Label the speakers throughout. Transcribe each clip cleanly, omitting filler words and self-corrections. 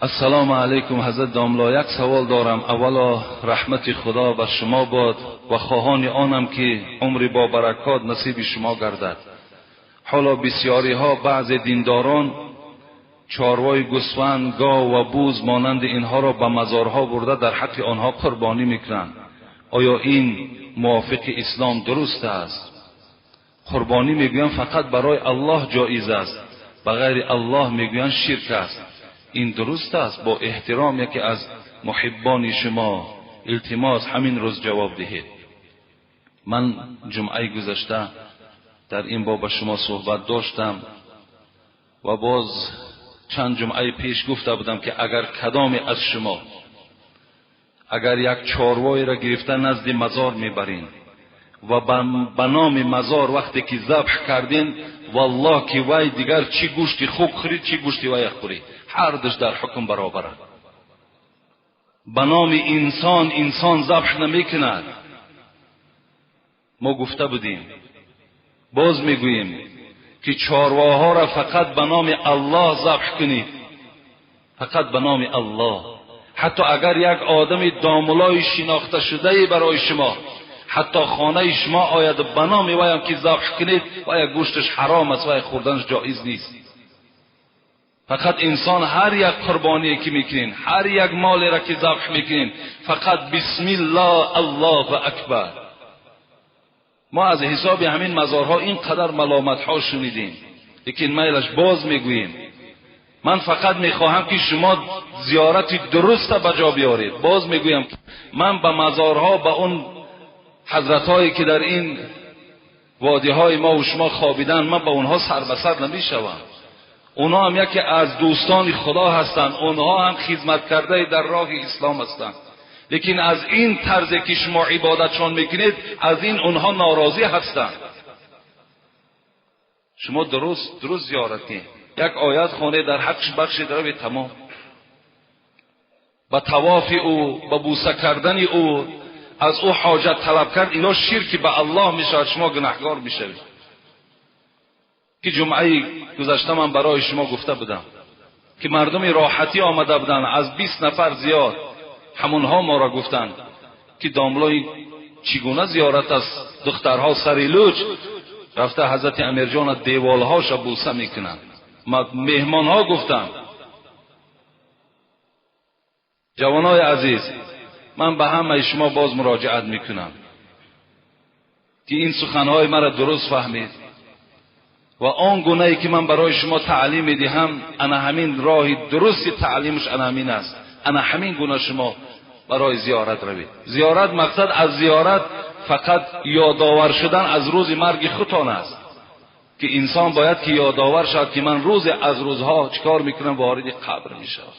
Speaker 1: Ассалому алайкум, ҳазрат домла, як савол дорам. Аввало раҳмати Худо бар шумо бод ва хоҳони онам ки умри бо баракот насиби шумо гардад. Ҳоло бисёриҳо, баъзе диндорон чорвои гӯсфанд, гов ва буз монанди инҳоро ба мазорҳо бурда дар ҳаққи онҳо қурбонӣ мекунанд. Оё ин мувофиқи ислом дуруст аст? Қурбонӣ мегӯянд фақат барои Аллоҳ ҷоиз аст, ба ғайри Аллоҳ мегӯянд ширк аст. Ин дуруст аст? Бо эҳтиром яке аз муҳиббони шумо, илтимос ҳамин рӯз ҷавоб диҳед. Ман ҷумъаи гузашта дар ин боб ба шумо суҳбат доштам ва боз чанд ҷумъаи пеш гуфта будам, ки агар кадоме аз шумо агар як чорвоеро гирифта назди мазор мебарин ва ба номи мазор вақте ки забҳ кардин, валлоҳ ки вай дигар чӣ гӯшти хук хӯрид, чӣ гӯшти вай хӯрид, ҳар душ дар ҳукм баробаранд. Ба номи инсон инсон забҳ намекунад. Мо гуфта будем, боз мегӯем ки чорвоҳоро фақат ба номи Аллоҳ забҳ кунед, фақат ба номи Аллоҳ. Ҳатто агар як одами домулои шинохташудае барои шумо ҳатто хонаи шумо ояд, ба номи ваям ки забҳ кунед, вая гӯшташ ҳаром аст, вая хӯрданаш ҷоиз нест. Фақат инсон ҳар як қурбоние ки мекунед, ҳар як молеро ки забҳ мекунед, фақат бисмиллоҳ, Аллоҳу акбар. Мо аз ҳисоби ҳамин мазорҳо ин қадар маломатҳо шунидем, лекин майлаш боз мегӯем. Ман фақат мехоҳам ки шумо зиёрати дуруста ба ҷо биёред. Боз мегӯям, ман ба мазорҳо, ба он ҳазратҳое ки дар ин водиҳои мо ва шумо хобиданд, ман ба онҳо сар ба сар намешавам. Онҳо ҳам яке аз дӯстони Худо ҳастанд, онҳо ҳам хизматкардаи дар роҳи ислом ҳастанд, лекин аз ин тарзе ки шумо ибодатшон мекунед, аз ин онҳо норозӣ ҳастанд. Шумо дуруст зиёрат кунед, як оят хонед, дар ҳаққаш бахшед, равед, тамом. Ба тавофи ӯ, ба бӯса кардани ӯ, аз ӯ ҳоҷат талаб кард, ино ширки ба Аллоҳ мешавад, шумо гунаҳкор мешавед. Ки ҷумъаи гузашта ман барои шумо гуфта будам ки мардуми роҳатӣ омада буданд, аз 20 нафар зиёд, ҳамонҳо моро гуфтанд ки домлои чӣ гуна зиёрат аст, духтарҳо сари луч рафта ҳазрати Амирҷон деволҳоша бӯса мекунанд. Меҳмонҳо гуфтанд. Ҷавонои азиз, ман ба ҳамаи шумо боз муроҷиат мекунам ки ин суханҳои маро дуруст фаҳмед ва он гунае ки ман барои шумо таълим медиҳам, ана ҳамин роҳи дурусти таълимаш ана ҳамин аст. Ана ҳамин гуна шумо барои зиёрат равед. Зиёрат, мақсад аз зиёрат фақат ёдовар шудан аз рӯзи марги худтон аст, ки инсон бояд ки ёдовар шавад ки ман рӯзе аз рӯзҳо чикор мекунам, вориди қабр мешавам.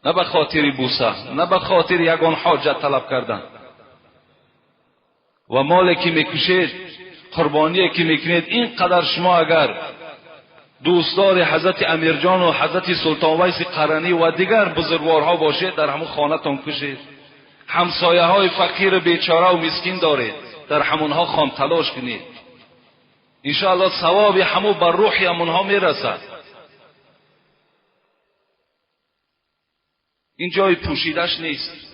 Speaker 1: На ба хотири бӯса, на ба хотири ягон ҳоҷат талаб кардан. Ва моле ки мекушед, қурбоние ки мекунед, ин қадар шумо агар дӯстдори ҳазрати Амирҷон ва ҳазрати Султон Вайси Қаранӣ ва дигар бузургворҳо бошед, дар ҳамон хонатон кушед. Ҳамсояҳои фақиру бечора ва мискин доред, дар ҳамонҳо хом талош кунед. Иншоаллоҳ савоби ҳамон бар рӯҳи ҳамонҳо мерасад. Ин ҷои пӯшидаш нест.